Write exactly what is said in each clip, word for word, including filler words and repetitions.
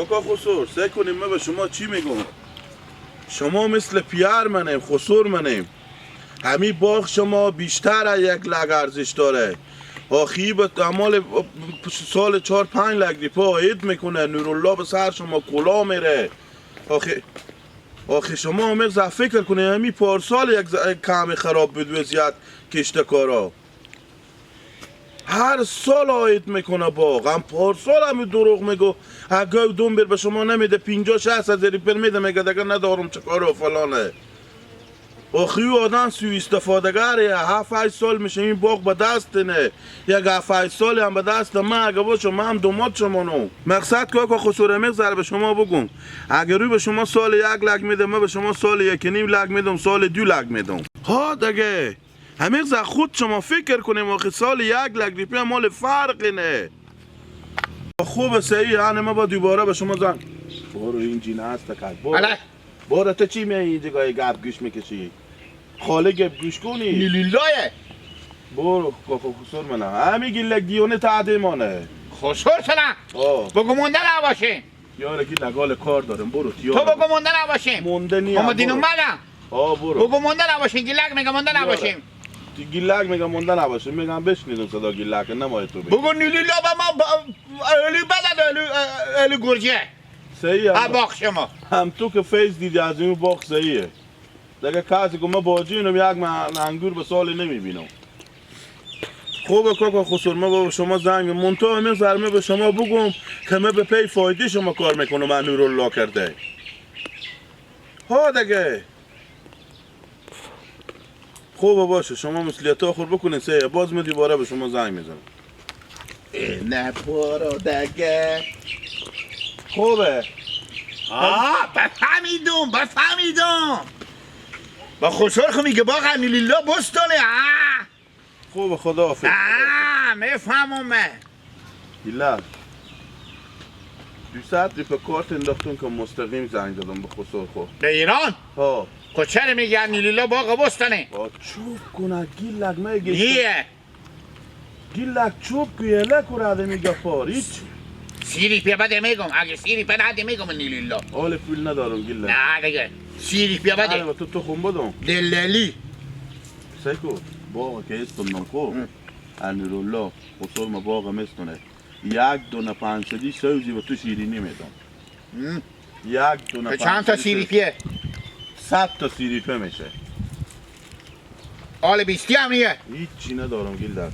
کا خسور، سه کنیم، من به شما چی می‌گم؟ شما مثل پیار منیم، خسور منیم. همی باغ شما بیشتر از یک لک ارزش داره. آخی به اعمال سال چهار پنج لک روپیه عاید می‌کنه. نورالله به سر شما کلا می‌ره. آخی، آخی شما هم یک ذره فکر کنید، همی پارسال یک ذره کم خراب بود وضعیت کشتکارا. هر سال عاید می‌کنه باغ. هم پارسال هم دروغ می‌گو. اگه دوم بیر به شما نمی‌ده، پنجاه شصت هزار پر می‌ده، میگه دیگه ندارم چه کار و فلانه. آخی او آدم سوء استفاده‌گره. هفت هشت سال می‌شه این باغ به دست نه. یک هفت هشت سال هم به دست من اگه باشه، من هم دومات شما نو. مقصد که آقا خسور، یک ذره به شما بگم، اگه روی به شما سال یک لک می‌ده، من به شما سال یک و نیم لک می‌دم، سال دو لک می‌دم. ها دیگه. همیزه خود شما فکر کنیم، آخه سال یک لک روپیه مال فرقی نه. خوب، صحیح، یعنی ما با دوباره به شما زنگ. برو این جین هست کار. برو. اله. برو، تو چی میای اینجا گپ گوش می‌کشی؟ خاله گپ گوش کنی. نیلیلایه. برو، کاکا خسور منه. همی گیلک دیونه تعدیمانه. خسور سنه. آه. بگو مونده نباشیم. یار گیلک حال کار دارم، برو تیار. تو بگو مونده نباشیم. مونده نیم، اما دینو برو. منم. آه، برو. بگو مونده نباشیم، گیلک میگه مونده یاره. نباشیم. تی گیلک میگه مونده نباشیم، میگم بشنیدم صدا گیلک، نمای تو بگی. بگو نیلیلا به ما ب-، الی بدن، الی، الی گرجه. صحیح هم. ها، باغ شما. هم تو که فیض دیدی از این باغ صحیحه. دیگه کسی که ما باجی اینم، یک من انگور به سال نمیبینم. خوبه کاکا خسور، ما با شما زنگ، من تو همین سر ما به شما بگم که ما به پی فایده شما کار می‌کنم، من نورالله کرده. ها دیگه. خوبه، باشه، شما مسئولیت آخر بکنید، سه، باز من دوباره به شما زنگ می‌زنم. ای نه برو دیگه. خوبه. آه، بفهمیدم، بفهمیدم. با خسور خو میگه باغ انیلیلا بستانه، آه. خوبه، خدا حافظ. آه، می‌فهمم من. ایلا. دویست روپیه کارت انداختون که مستقیم زنگ دادم به خسور خو. به ایران؟ ها. خب چرا میگه انیلیلا باغ بستانه؟ آه، چوب کنه، گیلک میگه. نیه. گیلک چوب که یه لک و رده میگه پار، هیچ. سی روپیه بده میگم، اگه سی روپیه نده میگم انیلیلا. حال پول ندارم گیلک. نه دیگه. سی روپیه بده. نه، تو تخم بدم. دلالی. سیکو، باغ که استوندم خو. هم. انیرولا، خسور ما باغ مستونه. یک دونه پنج صدی سوزی به تو شیرینی می‌دم. هم. یک دونه که چند تا پنج صدی سی روپیه؟ صد تا سی روپیه می‌شه. حال بیستی هم نیه. هیچی ندارم گیلک.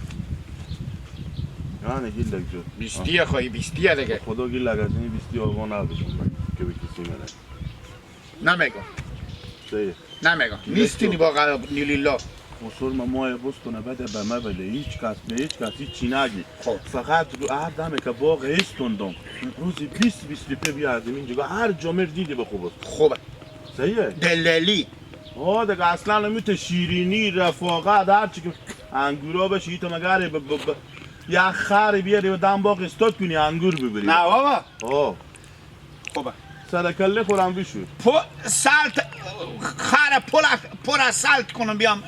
یعنی گیلک جو. بیستی خواهی، بیستی دیگه. خدا گیلک از این بیستی آگاه نبودم من که به کسی منه. نمیگم. صحیح. نمیگم. نیستی نی باغ نیلیلا. خسور ما مای بستونه بده به ما بده. هیچ کس، به هیچ کس هیچی نگی. خب. فقط رو هر دمه که باغ ایستوندم، روزی بیست بیست روپیه بیاردیم اینجا. هر جا مر دیدی به خوب است. خوبه. صحیحه؟ دلالی. آه، دیگه اصلاً می‌ته شیرینی، رفاقت، هر چی که انگورا بشه، تو مگه ب-، ب-، ب-، یه خر بیاری و دم باغ استاد کنی، انگور ببری. نه بابا. آه. خوبه. سر کله خورم بشو. پو-، سلت، خر پل، پر از سلت کنم بیام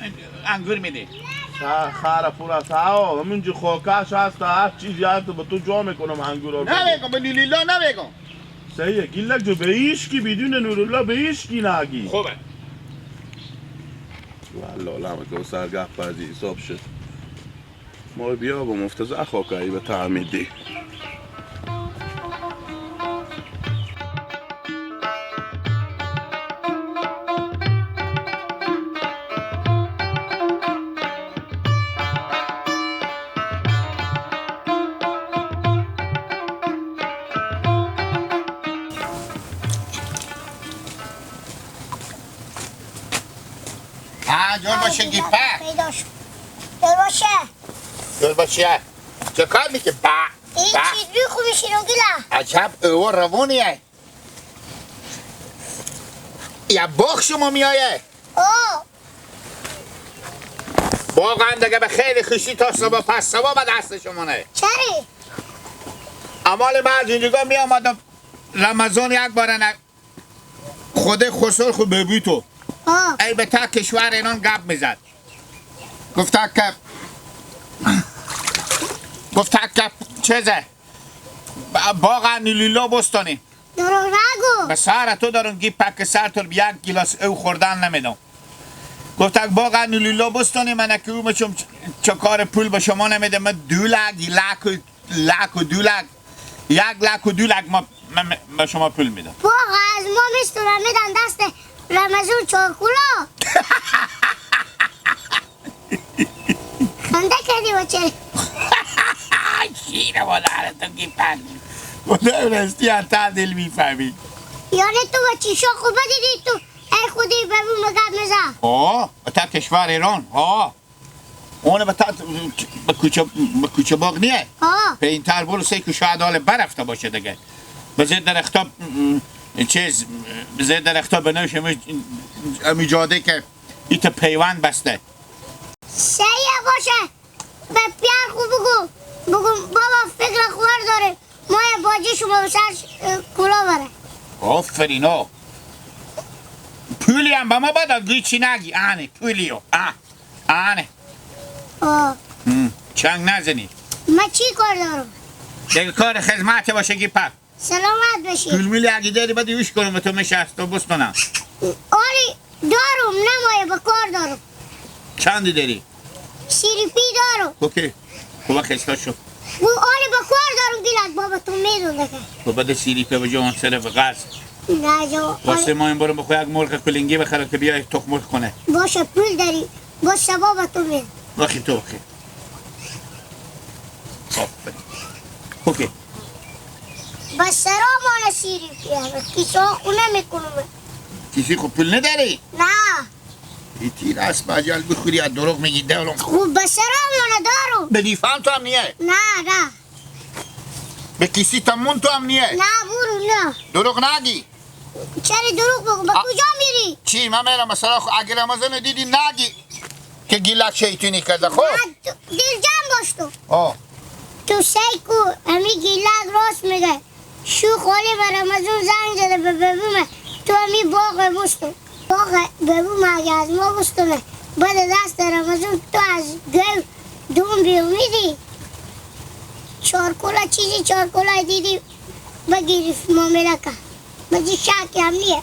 انگور می‌دی. خ-، خر پر از، آه، همینجور خاکش هست، هر چیزی هست، به تو جا می‌کنم انگورا رو. نمیگم، به نیلیلا نمیگم. صحیحه، گیلک جو به هیچ کی بدون نورالله به هیچ کی نگی. خوبه. والله، لامه که سر گپ بازی حساب شد. ما بیا با مفتزه خاکایی به تعمیدی. ها، جور باشه گیپه. پیدا شد. جور باشه. جور باشه. چه کار می‌کنی؟ با. این با. چیز بی خوبی شیرون گیلا. عجب، او روونیه. یا باغ شما میایه؟ آه. باغ هم دیگه به خیلی خوشی تا صبح، پس صبح به دست شما نه. چرا؟ اعمال من از اینجا می آمدم، رمضان یک بار نه، خود خسر خود ببی تو. آه. ای به تا کشور اینان گپ می‌زد. گفته که، گفته که چیزه، ب-، باغ نیلیلا بستانی. دروغ نگو. به سر تو دارم، گی پک سر تو یک گیلاس او خوردن نمیدم. گفتک باغ انولیلا بستانی من که او مچم چ-، چه کار پول به شما نمیده، من دو لک، لک و، لک و دو لک، یک لک و دو لک ما، من، من به شما پول میدم. باغ از ما میستونه میدن دست رمضان چاکولا. خنده کردی بچه. شیر مادر تو کی پک. خدا راستی حتی دل می‌فهمی. یعنی تو با چیشا خوب دیدی تو؟ ای خودی ببو مگه مزه. آه، تا کشور ایران، آه. اون به تا، به کوچه، به کوچه باغ نیه. آه. به این تر برو سه کوچه عدال برفته باشه دیگه. به زیر درختا، م، چیز، به زیر درختا بنوش امی، امی جاده که ایت پیوند بسته. سه یه باشه. به پیار خو بگو. بگو بابا فکر خوار داره. ما یه باجی شما به سر ش-، کلا بره. آفرین ها. پولی هم به ما بده، گوی چی نگی. آنه، پولی ها. آه. آنه. آه. هم. چنگ نزنی. من چی کار دارم؟ دیگه کار خدمت باشه گی پک. سلامت باشی. گلمولی اگه داری بدی اوش کنم به تو میشه است و بستونم. آری دارم، نمایه به کار دارم. چندی داری؟ سی روپی دارم. اوکی. خوبه خسته شو. او آری به کار دارم گیلک بابا تو میدون دکه. تو بده سی روپی به جان صرف غز. نه جو. واسه ما این برو بخواه یک مرغ کلینگی بخره که بیای تخم مرغ کنه. باشه پول داری. باشه بابا تو میدون. بخی تو بخی. آفرین. اوکی. به سرا مانه سی روپیه، به کیسه خو نمی‌کنم. کیسی خو پول نداری؟ نه. ای تیر است با جل بخوری، از دروغ میگی دارم. خو به سرا مانه دارم. به لیفان تو هم نیه؟ نه، نه. به کیسی تمون تو هم نیه؟ نه، برو، نه. دروغ نگی. چرا دروغ بگو؟ به آ، کجا میری؟ چی؟ من میرم مثلا خو اگر رمضان دیدی نگی که گیلک شیطونی کرده خو. نه، تو دلجم باش تو. آه. تو سعی کو، امی گیلک راست میگه. شو خالی به رمضان زنگ زده به ببومه. تو امی باغ بوستو. باغ ببومه اگه از ما بوستونه. بعد دست رمضان تو از گل دوم بیومیدی. چارکولا چیزی چارکولا دیدی. بگیری معامله کن. بجی شک هم نیه.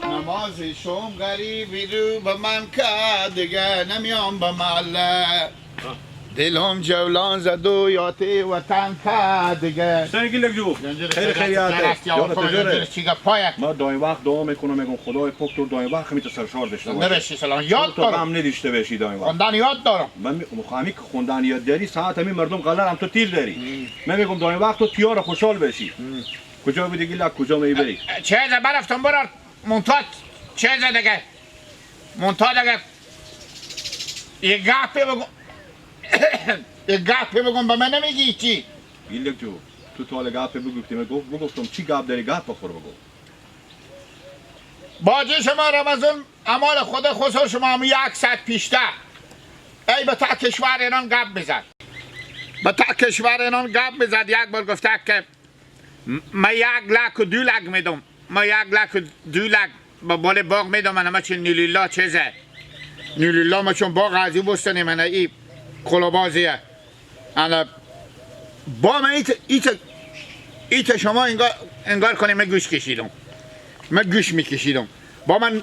نمازی شوم غریبی رو به من که دیگه نمیام به محله. دلم جولان زد و یاتی وطن که دیگه. سنگی لگجو. خیر خیریت. یاد تو جوره. چی گپ پایه؟ ما دایم وقت دعا می‌کنم، می‌گم خدای پاک تو دایم وقت همیشه سرشار داشته باشه. نبشی سلام. یاد تو دارم. غم نداشته باشی دایم وقت. خوندن یاد دارم. من می-، خب، همی که خوندن یاد داری، ساعت همی مردم غلر هم تو تیر داری. من می‌گم دایم وقت تو تیار خوشحال باشی. کجا بودی گیلک، کجا می‌بری؟ چه زبر افتم برار. منتها چیزه دگه، منتها دگه یه گپی بگم، یه گپی بگم به من نمیگی چی؟ گیلک جو، تو تا حالا گپی بگفتی؟ من گفت، بگفتم چی گپ داری، گپ بخور بگو. باجی شما رمضان اعمال خود خسر شما هم یک صد پیشته. ای به تا کشور اینان گپ بزد. به تا کشور اینان گپ بزد، یک بار گفته که م-، من یک لک و دو لک می‌دم. من یک لک و دو لک به بال باغ می‌دم. من همه چی نیلیلا چیزه. نیلیلا ما چون باغ ازی بستنی من ای کلابازیه. انا با من ایت، ایت، ایت شما انگار، انگار کنی من گوش کشیدم. من گوش می‌کشیدم. با من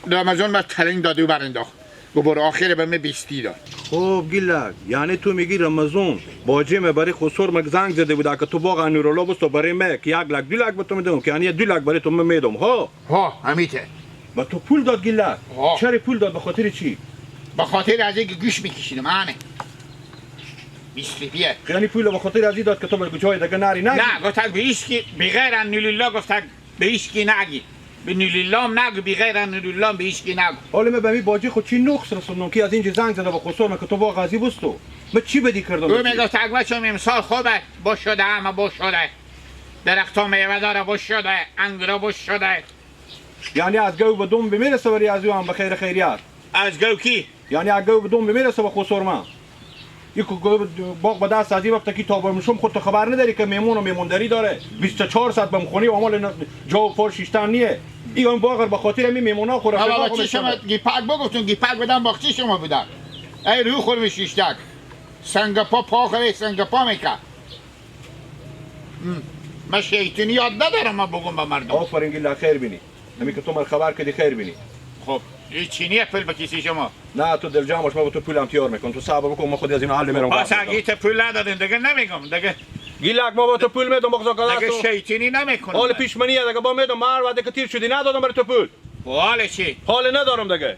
رمضان ما تلنگ دادی و برانداخت. گو برو آخر به مه بیستی داد. خب گیلک، یعنی تو میگی رمضان باجه مه برای خسر مه زنگ زده بوده که تو باغ انورالله بستو برای مه که یک لک دو لک به تو می‌دم، که یعنی دو لک برای تو مه می‌دم، ها؟ ها، همیته. به تو پول داد گیلک؟ ها. چرا پول داد؟ به خاطر چی؟ به خاطر از اینکه گوش می‌کشیدم، آنه. بیست روپیه. یعنی پول به خاطر از این داد که تو به جای دیگه نری، نه؟ نه، گفتک به هیچ کی، بغیر انورالله گفتک به هیچ کی نگی. به نورالله هم نگو، بغیر نورالله هم به هیچ کی نگو. حالا من به می باجی خود چی نقص رسوندم که از اینجا زنگ زده به خسر من که تو باغ ازی بستو؟ من چی بدی کردم او به تو؟ میگفت اگه چون امسال خوبه، با شده، همه با شده. درختا میوه داره، با شده، انگورا با شده. یعنی از گو به دم به میرسه ولی از او هم به خیر خیریت؟ از گو کی؟ یعنی از گو به دم به میرسه به خسر من؟ یک باغ به دست ازی بفته کی تا بمشم، خود تو خبر نداری که میمون و میمونداری داره. بیست و چهار ساعت بم خونی و عمل ن-، جا و پار شیشتن نیه. ای اون باغ به خاطر همین میمونا خو رفیقا بابا، خو چی شما می‌سازه. گیپک بگفتون، گیپک بدن باغچی شما بودن. ای روی خور شیشتک. سنگ پا پا خره، سنگ پا می‌کن. ام. من شیطونی یاد ندارم، من بگم به مردم. آفرین، گیلک خیر بینی. همی که تو مر خبر کدی خیر بینی. خب، این چینی پول بکیسی شما؟ نه، تو دلجم باش، ما به تو پولم تیار می‌کنم. تو صبر بکن، ما خودی از این حل می‌رم. پس اگه تو پول ندادین، دیگه نمی‌گم، دیگه. گیلک، ما به تو پول می‌دم، بغضا دیگه کلاس. شیطونی نمی‌کنم. حال پیش منیه، دیگه با می‌دم، هر وقتی که تیر شدی، ندادم برای تو پول. و حال چی؟ حال ندارم دیگه.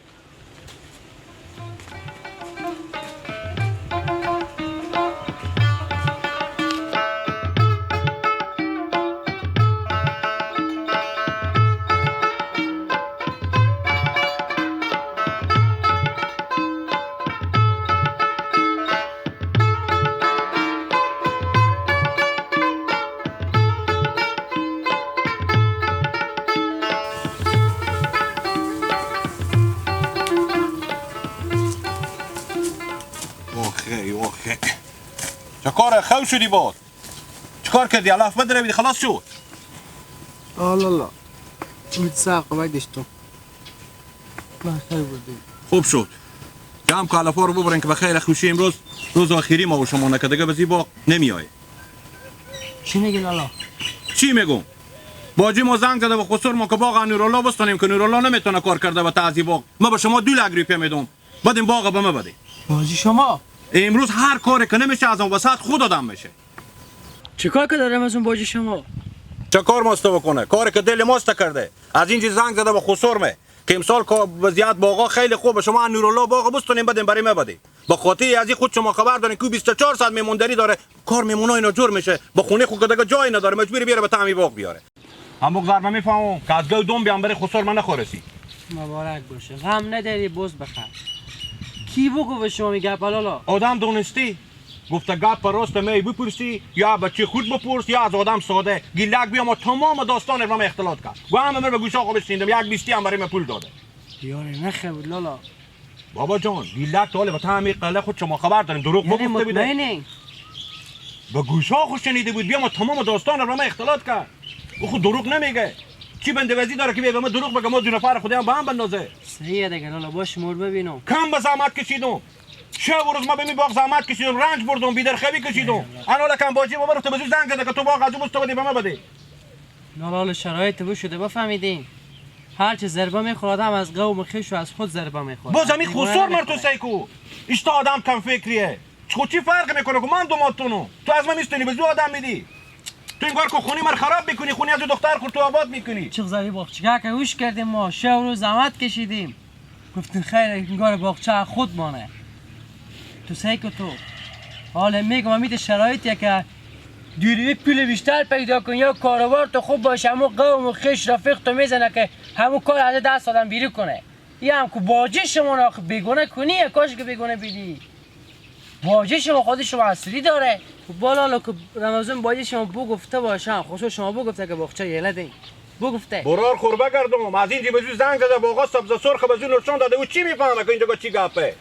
اوخی، اوخی. چه کاره خو شدی باز؟ چه کار کردی؟ علف بدره بیدی، خلاص شد. آه لالا. امید ساق باید اشتم. من خیر بردیم. خوب شد. جمع که علفا رو ببرین که به خیر خوشی امروز روز آخری ما و شما نکه دیگه به زی باغ نمیایه. چی میگی لالا؟ چی میگم؟ باجی ما زنگ زده به خسر ما که باغ نورالله بستانیم که نورالله نمیتونه کار کرده به تعزی باغ. ما به شما دو لک روپیه میدم. بدین باغ به ما بدین. باجی شما؟ امروز هر کاری که نمیشه از اون وسط خود آدم می‌شه. چیکار که دارم از اون باجی شما؟ چه کار ماست بکنه؟ کاری که دل ماست کرده. از اینجی زنگ زده به خسر مه که امسال کا-، وضعیت باغا خیلی خوبه، شما نورالله باغ بستونیم بدین برای ما بدین. به خاطر از این خود شما خبر دارین که او بیست و چهار ساعت میمونداری داره، کار میمونا اینا جور می‌شه، به خونه خود که دیگه جایی نداره، مجبوری بیاره به تعمی باغ بیاره. هموک ضربه می‌فهمم که از گو دوم بیام برای خسر من نخورسی. مبارک باشه، غم نداری، بز بخر. کی بگو به شما میگه لالا؟ آدم دونستی؟ گفته گپ راست می بپرسی، یا بچه خود بپرس، یا از آدم ساده. گیلک بیا ما تمام داستان رو ما اختلاط کرد. گو همه من به گوشا خو بشنیدم، یک بیستی هم برای من پول داده. یاره نخه بود لالا. بابا جان، گیلک تا حالا به همین قله خود شما خبر داریم، دروغ یعنی بگفته بیده. مطمئنی؟ به گوشا خو شنیده بود، بیا ما تمام داستان رو ما اختلاط کرد. او خود دروغ نمیگه. چی بنده وزی داره که بیا به ما دروغ بگه، ما دو نفر خودی هم به هم بندازه. صحیحه دیگه لالا، باش مور ببینم. کم به زحمت کشیدم. شب و روز ما به می باغ زحمت کشیدم، رنج بردم، بی‌درخوی کشیدم. انا لکم باجی ما برفته به زو زنگ زده که تو باغ از او بست بدی به ما بدی. لالا، حال شرایط بو شده بفهمیدین. هر چه ضربه می‌خوره آدم از قوم خویش و از خود ضربه می‌خوره. باز همی خسر مر تو سیکو. اشتا آدم کم فکریه. خو چی فرق می‌کنه که من دوماتونو؟ تو از من می‌ستونی به زو آدم می‌دی. تو انگار که خونی مر خراب می‌کنی، خونی از او دختر خور تو آباد می‌کنی. چه زری باغچگه که اوش کردیم ما، شب و روز زحمت کشیدیم. گفتن خیر، انگار باغچه خود مانه. تو سیکو تو. حالا می‌گم، امیت شرایطیه که دوری پول بیشتر پیدا کن، یا کاروبار تو خوب باشه، همو قوم و خیش رفیق تو می‌زنه که همو کار از دست آدم بیرو کنه. یه هم که باجی شما را بیگونه کنی، یا کاش که بیگونه بیدی. باجی شما خودی شما اصلی داره. خب بالا، حالا که رمضان باجی شما بگفته باشه، خصوص شما بگفته که باغچه یله دین. بگفته. برار خور بگردم، از این جی به زو زنگ زده، باغا سبز سرخ به زو نشان داده، او چی می‌فهمه که اینجا چی گپه؟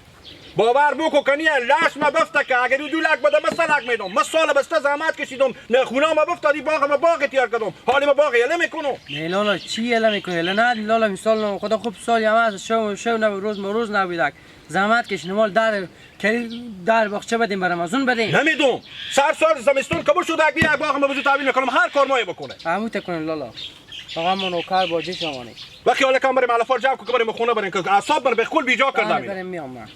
باور بوکو کنی لش ما بفته که اگر او دو لک بده، من سه لک میدم. من سال بسته زحمت کشیدم، نه خونه ما بفته، دی باغ ما باغ تیار کردم. حالی ما باغ یله می‌کنم. نه لالا، چی یله می‌کنی؟ یله نه، لالا، مثال نه. خدا خوب سال یه از شو، شو نه، روز ما روز نبودک. زحمت کشیدم، مال در کلی در باغچه بدیم، برم از اون بدیم. نمیدم. سر سال زمستون که بشود، یک بیا یک باغ ما به زو تحویل می‌کنم. هر کار مایه بکنه. همو تکنه لالا. فقط ما نوکر باجی شمانی. و خیال کم بریم علفا جمع کن که بریم خونه بریم که اعصاب بر به کل بیجا بله، کردم. بریم میام من.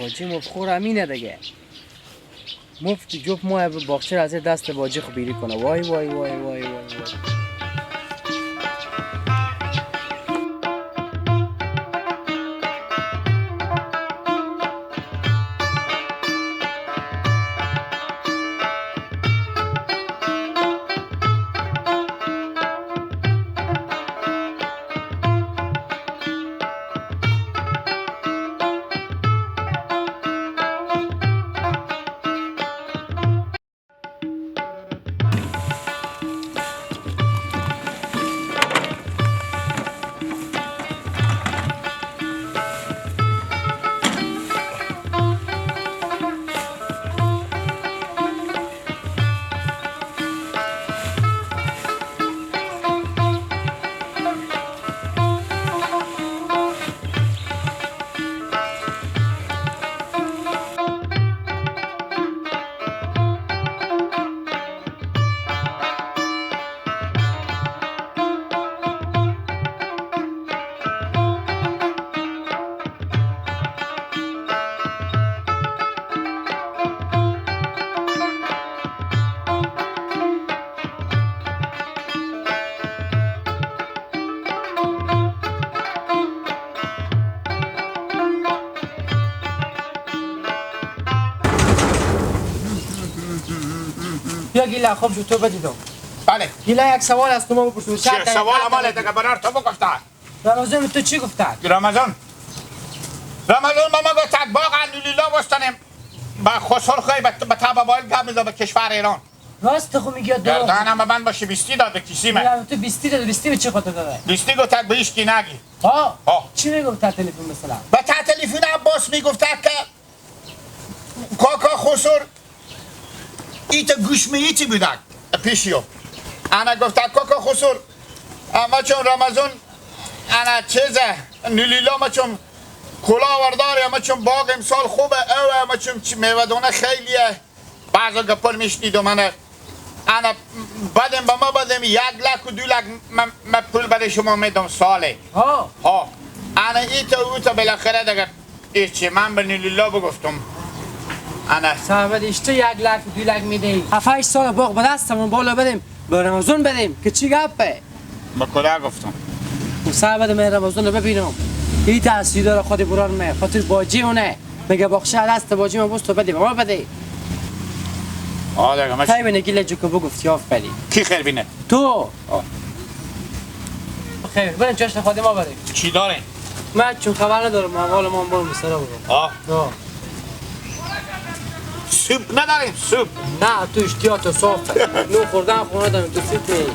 باجی مفخور امینه دیگه. مفت جفت ماه به باغچه از دست باجی خو بیری کنه. وای، وای، وای، وای، وای، وای. یا گیلان، خوب شو تو بدیدم. بله. گیلان، یک سوال از تو ما بپرسم. چه چند دقیقه سوال؟ دارم. امال دگه برار تو بگفتن. رمضان تو چی گفتن؟ رمضان. رمضان با ما گفتن باغ الحمدلله بستنیم. با خسر خوی به، به تا موبایل گپ بزن به کشور ایران. راست خو میگی یا دروغ؟ گردنم بند باشه، بیستی داد به کیسی من. یا تو بیستی داد، بیستی به چی خاطر داده؟ بیستی گفتک به هیچ کی نگی. ها؟ ها. چی میگفت تا تلفن مثلا؟ به تا تلفن عباس میگفت که کاکا خسر، ایت گوش میتی بودک پیشیو. انا گفتک کاکا خسر، اما چون رمضان، انا چیزه، نولیلا ما چون کلا ورداری، اما چون باغ امسال خوبه، او اما چون چی میوه دونه خیلیه. بعضا گپار میشنیدم، انا، انا بدیم، به ما بدیم، یک لک و دو لک من، من پول برای شما میدم ساله. ها. ها. انا ایتا و اوتا بالاخره دگه هیچی، من به نولیلا بگفتم. انا. صاحب، اشته یک لک و دو لک می‌دهی. هفت هشت سال باغ به دستمون بالا بدیم، به رمضان بدیم، که چی گپه؟ به خدا گفتم. و صاحب، من رمضان رو ببینم. ای تحصیل داره خود برار من، خاطر باجی اونه. مگه باخشه دست باجی ما بوست و بده، ما بده. آه، دگه من خیر بینه گیله جو که بگفتی، آفرین. کی خیر بینه؟ تو. آه. خیر، بریم جشن خادم ما بریم. چی داریم؟ من چون خبر ندارم، من حال ما هم برم سرا برم. آه. آه. سوپ نداریم، سوپ؟ نه، تو اشتیات صافه. نو خوردن خونه داریم، تو سوپ نه‌ای.